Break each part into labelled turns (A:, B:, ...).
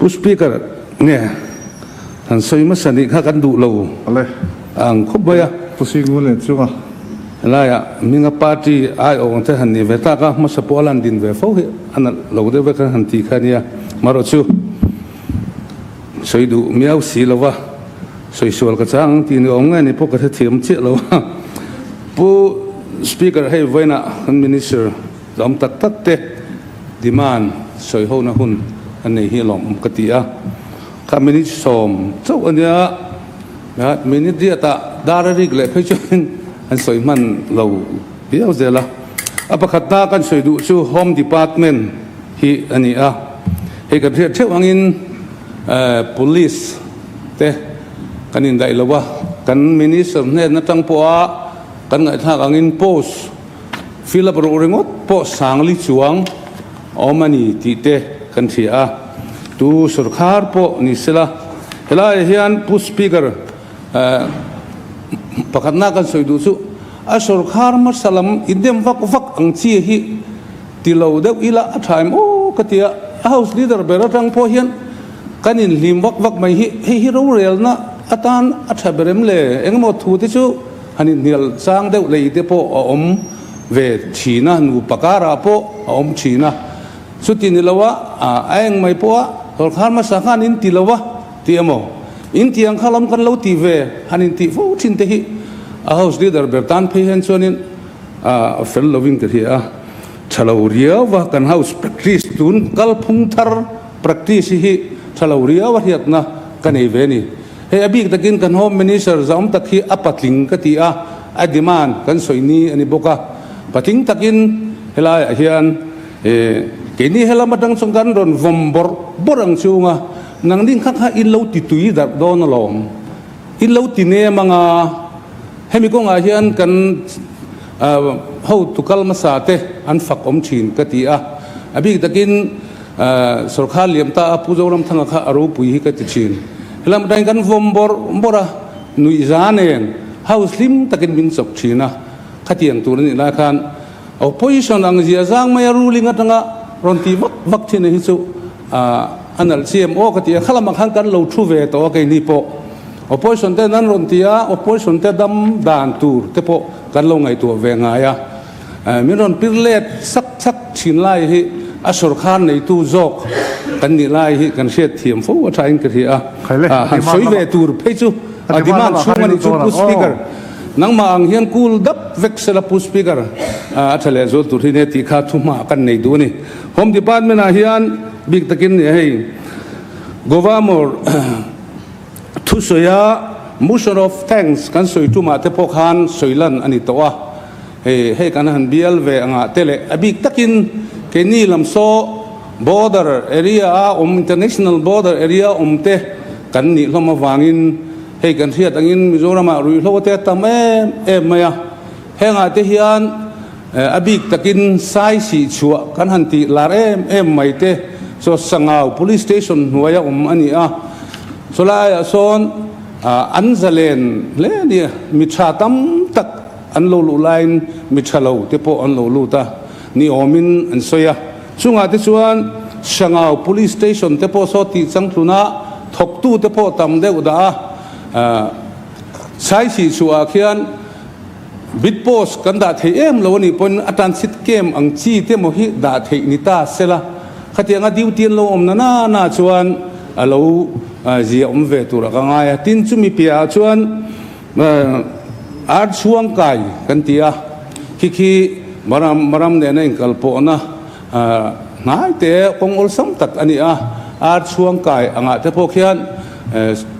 A: Pu Speaker nge han sawi hmasa nih kha kan duh lo ang khawp mai a.
B: Pu Singu leh chunga.
A: Helaiah hminga party aiawh ang te han nih ve tak a, hmasa pawh a lan din ve fo hi a nalh lo deuh vek a han tih kha nia. Marawhchu sawi duh miau si lo va, sawi sual ka chang ang tih ni awm nge ni pawh ka hrethiam chiah lo a. Pu Speaker hei vawiinah kan Minister Tlawm tak tak te demand sawi hona hun an nei hi lawm ka ti a, kha minute 10 chauh a nia, minute riatah dar a rik leh phei chuan an sawi hman lo viau zel a. A pakhatna kan sawi duh chu Home Department hi a ni a, hei kan hriat theuh angin Police te kan indaih lo a, kan Minister hnen atang pawha kan ngaihthlak angin post Fill up ruh ringawt pawh sangli chuang awm a ni tih te kan hria a, tu sorkar pawh ni sela. Helaiah hian Pu Speaker pakhatna kan sawi duh chu a sorkar hmasa lam i dem vak vak ang chi hi ti lo deuh ila a tha em aw ka ti a, a House Leader ber atang pawh hian kan inhlim vak vak mai hi hei hi rorelna atan a tha ber em le engemaw thu te chu Han inhnial chang deuh lei te pawh a awm ve thin a, nupa karah pawh a awm thin a. Chuti ni lo a, a eng mai pawh a, sawrkar hmasa khan in ti lo a ti emaw, in ti ang kha lam kan lo ti ve han intih fo thin te hi a House Leader ber tan phei hian chuanin a fel lovin ka hria a, tha lo riau va kan House practice tun kalphung thar practice hi tha lo riau a hriatna ka nei ve a ni. Hei a bik takin kan Home Minister zahawm tak hi a patling ka ti a, a demand kan sawi ni a ni bawk a. Patling takin helaiah hian keini helam atang chuan kan rawn vawm bawrh bawrh ang chunga nangni kha kha in lo ti tui darh dawn alawm, in lo ti nem anga hemi kawngah hian kan hotu kal hmasa te an fak awm thin ka ti a. A bik takin Sorkar liam ta a Pu Zoramthanga kha a ropui hi ka ti thin. Helam atangin kan vawm bawrh bawrh a, nuihza nen house hlim takin min chawk thin a, khatiang tur a nih lai khan opposition ang zia zang mai a ruling atanga rawn ti vak vak thin hi chu a nalh chi em aw ka ti a, khalamah khan kan lo thu ve tawh a keini pawh opposition ten an rawn ti a, opposition te dam dan tur te pawh kan lo ngaihtuah ve ngai a. Min rawn pir let sak sak thin lai hi a sawrkhar neitu zawk kan nih lai hi kan hriat thiam fo a thain ka hria a. Han sawi ve tur phei chu a demand chhung a nih chu Pu Speaker. Nangmah ang hian cool dap vek sela Pu Speaker a tha leh zual tur hi nia tih kha thuhma kan nei duh a ni. Home Department ah hian bik takin hei Governor Thusawia Motion of Thanks kan sawi tumah te pawh khan sawi lan a ni tawh a, hei hei kan han bial ve angah te leh a bik takin keini lam saw border area a awm international border area a awm te kan nih hlawm avangin hei kan hriat angin Mizoramah ruihhlo te a tam em em mai a, hengah te hian a bik takin sai sih chhuah kan han tih lar em em mai te chaw Sangau Police Station hnuaia awm a ni a, chulaiah sawn an zalen hle a ni, mi tha tam tak an lo luh laiin mi tha lo te pawh an lo lut a ni awmin an sawi a, chungah te chuan Sangau Police Station te pawh saw tih changtluna thawktu te pawh tam deuh dah a, sai sih chhuah ah khian. Bid post kan dah thei em lo a nih pawhin a transit camp ang chi te maw hi dah theih ni ta sela, khatianga duty an lo awm na na na chuan a lo zia awm ve tur a ka ngai a. Tin, chumi piahah chuan ar chhuang kai kan ti a, khi khi Maram Maram nena inkalpawhna hnai te kawng awlsam tak a ni a, ar chhuang kai angah te pawh khian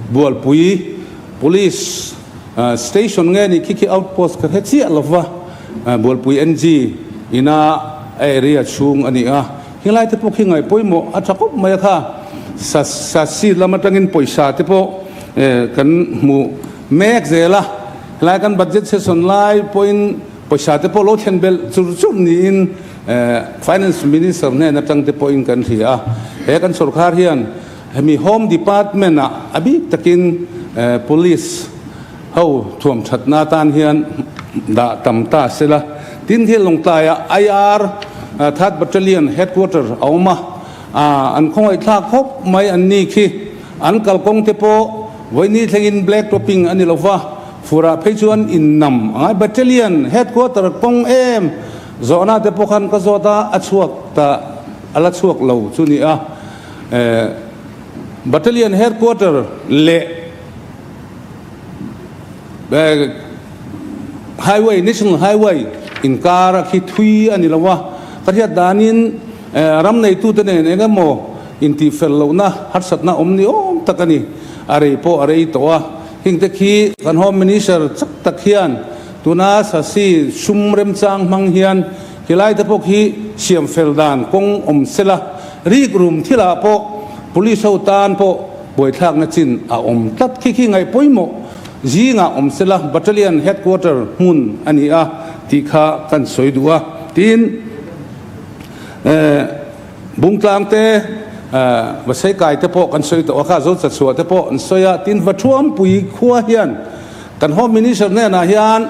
A: bualpui Police station nge ni khi khi outpost ka hre chiah lova, Bualpui NG ina a area chhung a ni a, helai te pawh khi ngaih pawimawh a tha khawp mai a kha, Sasi lam atangin pawisa te pawh kan hmu mek zel a, helai kan budget session lai pawhin pawisa te pawh lo thlen belh chur chur niin Finance Minister hnen atang te pawhin kan hria a, he kan sorkar hian Hemi Home Department ah a bik takin Police ho thuam thatna atan hian dah tam ta sela. Tin hi Lawngtlaiah IR Third Battalion Headquarter a awm a. Aa an khawngaihthlak khawp mai an ni khi. An kalkawng te pawh vawiini thlengin black topping a ni lo va, furah phei chuan in nam a ngai. Battalion headquarter kawng em zawhna te pawh khan ka zawt a, a chhuak ta a la chhuak lo chu ni a. Battalion headquarter leh Highway, National Highway inkar a khi thui a ni lo a, ka hriat danin ram neitute nen eng emaw intihfel lohna harsatna awm ni awm tak a ni. A rei pawh a rei tawh a, hengte khi kan Home Minister chak tak hian tuna Sasi sum remchang hmang hian khilai te pawh khi siam fel dan kawng awm sela, rikrum thilah pawh Police ho tan pawh buaithlakna chin a awm tlat khi khi ngaih pawimawh zingah awm sela Battalion Headquarter hmun a ni a tih kha kan sawi duh a. Tin, Bungtlang te, Vaseikai te pawh kan sawi tawh a kha, Zochachhuah te pawh an sawi a. Tin, Vathuampui khua hian kan Home Minister hnenah hian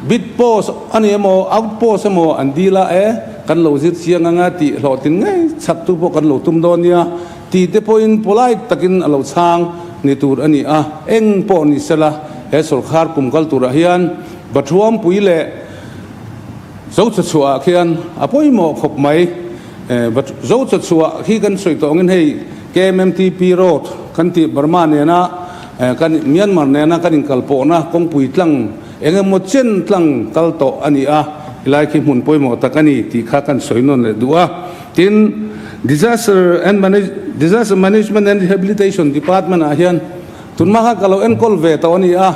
A: bid post a ni emaw, out post emaw an dil a e, kan lo zir chiang anga tih hlawhtlin ngei chhaktu pawh kan lo tum dawn nia. Ti te pawhin polite takin a lo chhang ni tur a ni a, eng pawh ni sela he sawrkhar kum kal turah hian Bathuampui leh Zochachhuah ah khian a pawimawh khawp mai. Zochachhuah hi kan sawi tawh angin hei KMMTP road kan tih Burma nena kan Myanmar nena kan inkalpawhna kawngpui tlang eng emaw chen tlang kal tawh a ni a, helai khi hmun pawimawh tak a ni tih kha kan sawi nawn leh duh a. Tin, Disaster and Disaster Management and Rehabilitation Department ah hian tunhma khan ka lo enkawl ve tawh a ni a,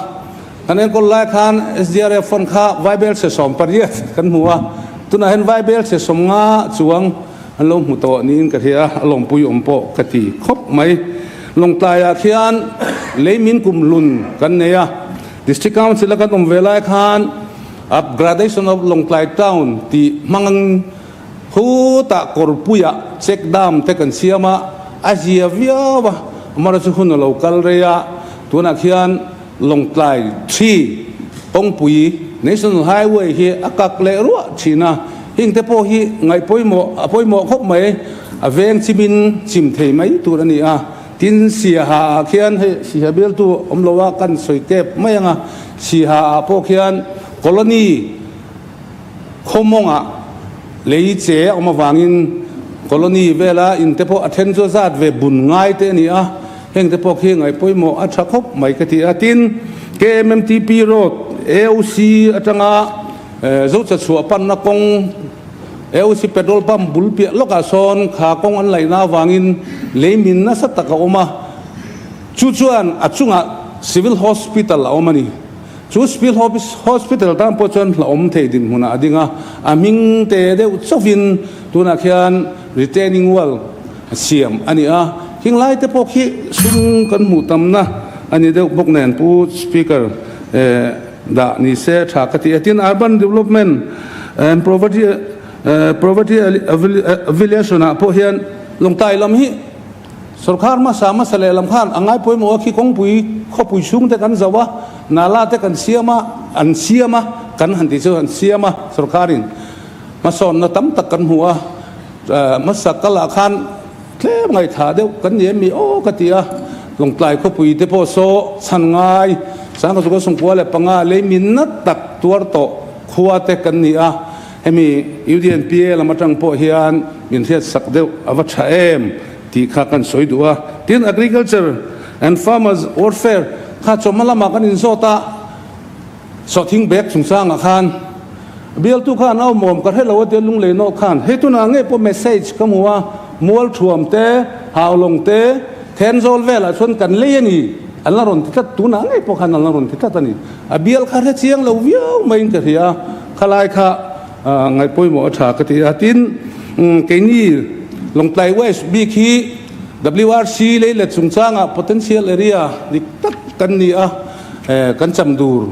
A: kan enkawl lai khan SDRF fund kha Vaibel chhe 18 kan hmu a, tunah hian Vaibel chhe 50 chuang an lo hmu tawh niin ka hria a, a lawmpui awm pawh ka ti khawp mai. Lawngtlaiah khian leimin kumhlun kan nei a, District Council a kan awm ve lai khan Upgradation of Lawngtlai Town tih hmang Khutah kawrpuiah check dam te kan siam a, a zia viau a, amara chu hun a lo kal rei a, tunah khian Lawngtlai thi kawngpui National Highway hi a kak leh ruah thin a, heng te pawh hi ngaih pawimawh a pawimawh khawp mai, a veng chimin chim thei mai tur a ni a, tin Siaha ah khian hei Siaha bialtu awm lo a kan sawi tep mai ang a, Siaha ah pawh khian Colony Khawmawngah lei che a awm avangin colony vela in te pawh a then chu zat ve bun ngai te a ni a, heng te pawh khi ngaih pawimawh a tha khawp mai ka ti a. Tin, KMMTP Road, AOC atanga Zochachhuah panna kawng, AOC petrol pump bul piah lawkah sawn kha kawng an laihna avangin lei min nasa tak a awm a, chu chuan a chungah Civil Hospital a awm a ni. Chu Civil Hospital tan pawh chuan hlauhawm thei dinhmunah a ding a, a hming te deuh chauhin tunah khian retaining wall siam a ni a, khing lai te pawh khi sum kan hmuh tamna a ni deuh bawk nen Pu Speaker dah ni se tha ka ti a. Tin, Urban Development and Poverty Poverty Alleviation ah pawh hian Lawngtlai lam hi Sorkar hmasa hmasa leh lam khan a ngai pawimawh a khi kawngpui khawpui chhung te kan zo a, nala te kan siam a, an siam a, kan han tih chu an siam a, sorkarin hmasawnna tam tak kan hmu a, hmasa kalah khan tlem ngaihthah deuh kan ni em mi aw ka ti a, Lawngtlai khawpui te pawh saw chhan ngai 1995 lei minna tak tuar tawh khua te kan ni a. Hemi UDNPA lam atang pawh hian min hriat sak deuh a va tha em tih kha kan sawi duh a. Tin, Agriculture and Farmers Welfare kha chawhma lamah kan inzawt a, sawhthing bag chungchangah khan bialtu khan a awmawm ka hre lo a tia lunglei nawh khan hei tunah ngei pawh message ka hmu a, Mualthuam te, Haulawng te, Thenzawl velah chuan kan lei a ni an la rawn ti tlat, tunah ngei pawh khan an la rawn ti tlat a ni. A bial kha hre chiang lo viau maiin ka hria a, khalai kha ngaih pawimawh a tha ka ti a. Tin, keini Lawngtlai West bik hi WRC lei let chungchangah potential area dik tak kan ni a, kan cham dur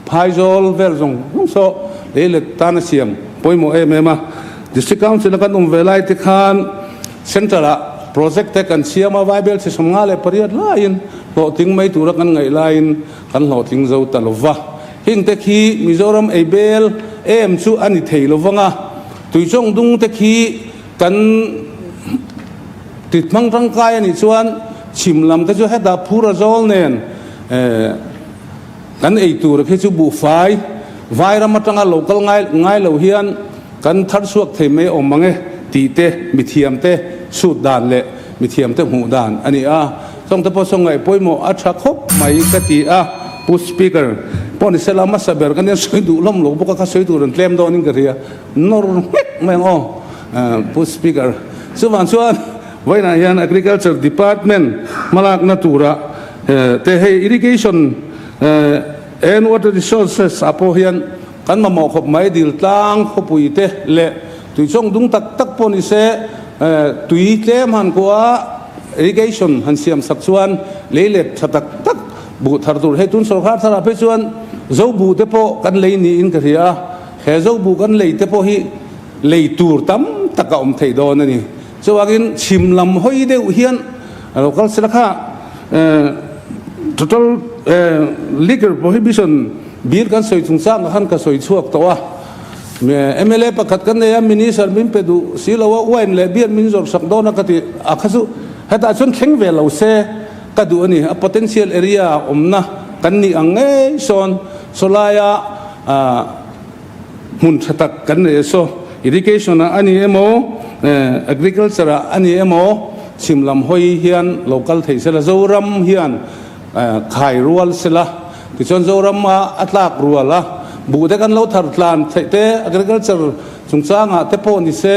A: phaizawl vel zawng zawng saw lei let tan a siam pawimawh em em a. District Council a kan awm ve lai te khan Central ah project te kan siam a, Vaibel chhe 58 laiin hlawhtling mai tura kan ngaih laiin Kan hlawhtling zo ta lo va. Heng te khi Mizoram ei bel em chu a ni thei lo vang a, Tuichawng dung te khi kan Ti hmang tangkai a nih chuan chhim lam te chu hetah phur a zawl nen kan ei tur khi chu buhfai vairam atanga lo kal ngai ngai lo hian kan thar chhuak thei mai awm ang e tih te mithiam te chhut dan leh mithiam te hmuh dan a ni a. Chawngte pawh saw ngaih pawimawh a tha khawp mai ka ti a, Pu Speaker pawh ni sela hmasa ber ka nia sawi duh hlawm lo bawk a, ka sawi tur an tlem dawnin ka hria, nawr nghek mai ang aw Pu Speaker. Chuvang chuan vawiinah hian Agriculture Department hmalakna tura te hei Irrigation and Water Resources ah pawh hian kan mamawh khawp mai dil tlang khawpui te leh tuichawng dung tak tak pawh ni se tui tlem han kuah Irrigation han siam sak chuan lei let tha tak tak buh thar tur hei tun sawrkar tharah phei chuan zo buh te pawh kan lei niin ka hria a, he zo buh kan lei te pawh hi lei tur tam tak a awm thei dawn a ni. Chuvangin chhim lam hawi deuh hian a lo kal sela kha total liquor prohibition bill kan sawi chungchang ah khan ka sawi chhuak tawh a. Mla pakhat kan nei a, Minister min pe duh si lo a, wine leh beer min zawrh sak dawn a ka ti a kha chu hetah chuan thleng ve lo se ka duh a ni. A potential area awmna kan nih ang ngei sawn sawlaia hmun tha tak kan nei a saw irrigation ah a ni emaw agriculture ah a ni emaw chhim lam hawi hian lo kal thei sela Zoram hian khai rual sela. Tichuan Zorama a tlak rual a, buh te kan lo thar tlan theih te, agriculture chungchangah te pawh ni se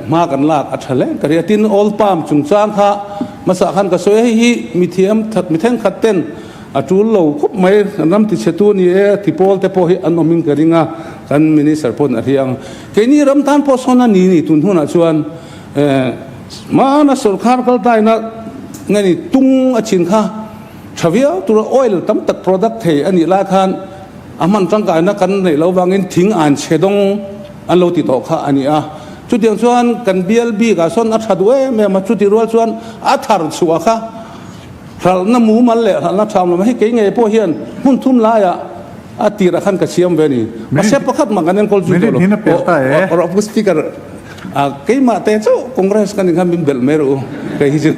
A: hma kan lak a tha hle ka ria. Tin, oil palm chungchang kha hmasa khan ka sawi a, hei hi mithiam that mi thenkhat ten a tul lo khawp mai, kan ram tichhetu a ni e ti pawl te pawh hi an awmin ka ring a, kan minister pawhin a hria ang. Keini ram tan pawh sawn a ni ni tun hunah chuan hmana sorkar kaltaina nge ni tung a chin kha, Tha viau tura oil tam tak product thei a nih lai khan a hman tangkaina kan neih loh vangin thing an chhe dawng an lo ti tawh kha a ni a. Chutiang chuan kan bial bikah sawn a tha duh em em a, chutih rual chuan a thar chhuah kha hralhna mumal leh hralhna tham lam hei kei ngei pawh hian hmun thum laiah a tirah khan ka siam ve a ni. Mahse pakhat mah kan enkawl zui tawh lo. Aw Pu Speaker. Keimah te chauh Congress kan inkhan min belh mai rawh u. Kei hi chu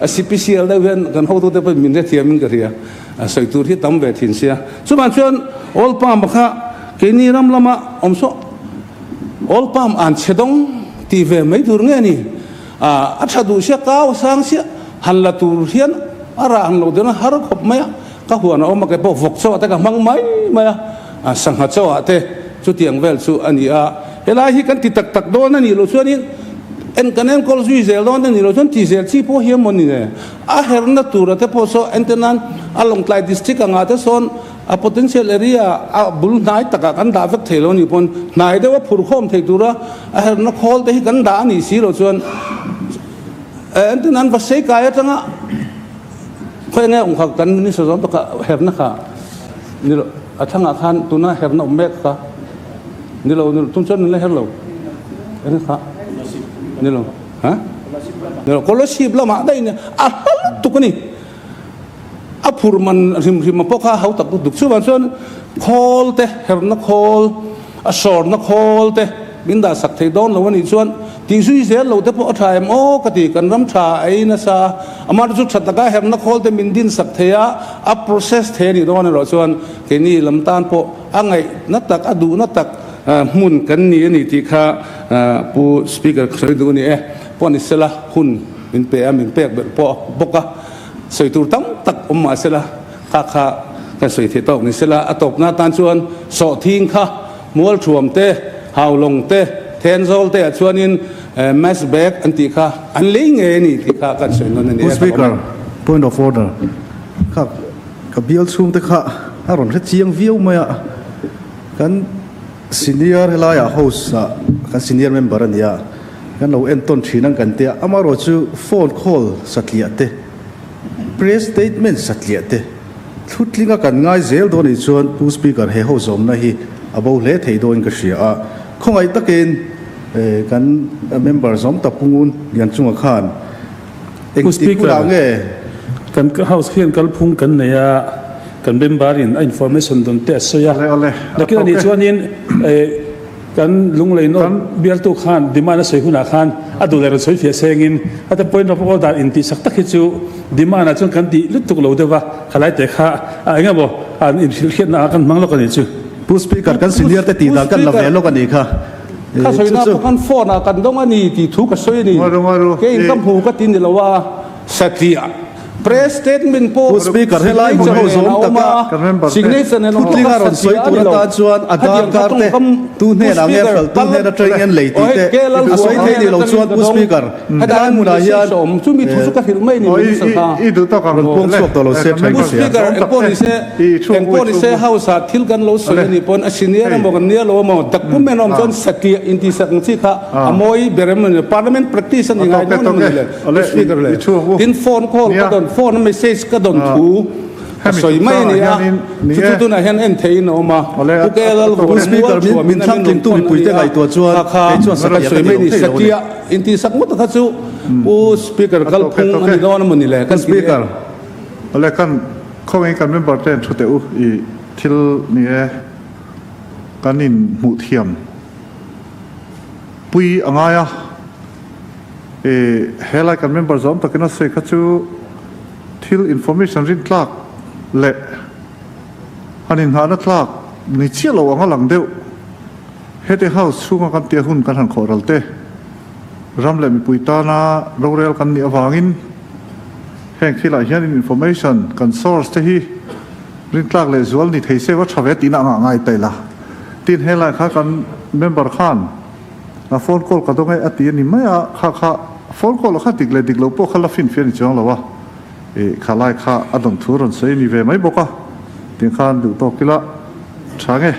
A: a sipisial deuh hian kan hotute pawhin min hrethiam in ka hria. A sawi tur hi tam ve thin sia. Chuvang chuan Oil Palm kha keini ram lama awm saw Oil Palm an chhe dawng tih ve mai tur nge ni? A tha duh sia, kau a sang sia, han la tur hian a rah han lo deuh na har khawp mai a. Ka huan a awm a, kei pawh vawk chauh ah te ka hmang mai mai a. Sangha chauh ah te chutiang vel chu a ni a, helai hi kan ti tak tak dawn a nih loh chuanin en kan enkawl zui zel dawn a nih loh chuan ti zel chi pawh hi a maw ni ne? A herna tura te pawh saw entir nan a Lawngtlai district angah te sawn a potential area a bul hnai takah kan dah vek thei lo a nih pawn hnai deuha phurkhawm thei tura a herna khawl te hi kan dah a nih si loh chuan entir nan va sei kai atanga Khawi nge awm kha kan minister zawng tak a herna kha ni lo a thlangah khan tuna herna awm mek kha ni lo ni lo tum chuan min la her lo eng kha ni lo ha ni lo scholarship lamah daih ni a hla lutuk a ni a phur man hrim hrim a pawh kha ho tak lutuk chuvang chuan khawl te herna khawl A sawrna khawl te min dah sak thei dawn lo a nih chuan tih zui zel lo te pawh a tha em aw ka ti, kan ram tha a ei nasa a, amah chu tha taka herna khawl te min din sak thei a, a process thei a nih dawn erawh chuan keini lam tan pawh a ngaihna tak a duhna tak hmun kan ni a ni tih kha Pu Speaker ka sawi duh a ni e, pawh ni sela hun min pe a, min pek belh pawh bawk a, sawi tur tam tak awm mah sela. Kha kha kan sawi theih tawk ni sela, a tawpna atan chuan sawhthing kha Mualthuam te, Haulawng te, Thenzawl te ah chuanin mass bag an tih kha an lei ngei a ni tih kha kan sawi nawn a ni
B: e. Pu Speaker, point of order, kha ka bial chhungte kha a rawn hre chiang viau mai a, kan senior helaiah house ah kan senior member a ni a, kan lo entawn thin ang kan tia, amaherawhchu phone call satliah te, Press statement satliah te thlutlinga kan ngai zel dawn nih chuan Pu Speaker he ho zawmna hi a bo hle thei dawin ka hria a, khawngaih takin kan member zawm tak Pu Ngun Lianchunga khan
C: Pu
B: engtik
C: Speaker,
B: hunah nge
C: kan House hian kalphung kan nei a, kan member in a information dawn te a sawi a,
B: Awle awle, a
C: nakin
B: tawk
C: anih
B: e.
C: chuanin. Kan Lunglei North bialtu khan demand a sawi hunah khan a duh leh rawn sawi fiah sengin heta point of order intihsak tak hi chu demand ah chuan kan tih lutuk lo deuh va, khalai te kha a eng emaw an inhrilhhriatna ah kan hmang lawk a nih chu.
B: Pu Speaker, kan senior te tih dan kan la ve lawk a nih kha.
A: Ka sawina pawh khan phone ah kan dawng a ni tih thu ka sawi a ni. Keiin ka hmu ka ti ni lo a, satliah press statement pawh
B: Pu Speaker, helai hmun ho zawm taka
A: signature nen a awm
B: thutlinga rawn sawi tur atan chuan Aadhaar card te tu hnenah nge hralh tu hnen atangin an lei tih te a sawi thei ni lo chuan Pu Speaker, helai hmunah hian rawn puang chhuak tawh lo se tha in ka hria.
A: Speaker, engpawh nise House ah thil kan lo sawi a nih pawn a senior emaw kan nia lo emaw document a awm chuan satliah intihsak ang chi kha a mawi ber em ani parliament practice a ni ngai dawn em ani le Pu Speaker le tin phone call ka dawn phone a message ka dawn thu ka sawi mai a ni a chu chu tunah hian en theihin a awm a Pu KL
B: Pu Speaker min min thlang tlingtu mipuite ngaihtuah chuan kei chuan
A: satliah ka ti lo thei lo a ni. Intihsak ngawt kha chu Pu Speaker kalphung a ni dawn emaw ni le
B: kan ti le.
D: Awle kan khawngin kan member te an thu teh u i thil ni e kan in hmuh thiam pui a ngai a i helai kan member zawm takin a sawi kha chu thil information rin tlak leh han in nghahna tlak ni chiah lo ang a lang deuh hete house chhunga kan tia hun kan han khawh ral te ram leh mipui tana rorel kan nih avangin Heng thilah hianin information kan source te hi rintlak leh zual ni thei se va tha ve tihna angah ngai ta ila. Tin helai kha kan member khan a phone call ka dawng e a ti a ni mai a, kha kha phone call kha dik leh dik lo pawh kha la finfiah ni chuang lo a, ih kha lai kha a dawn thu rawn sawi a ni ve mai bawk a, tin khan duh tawk ila tha nge.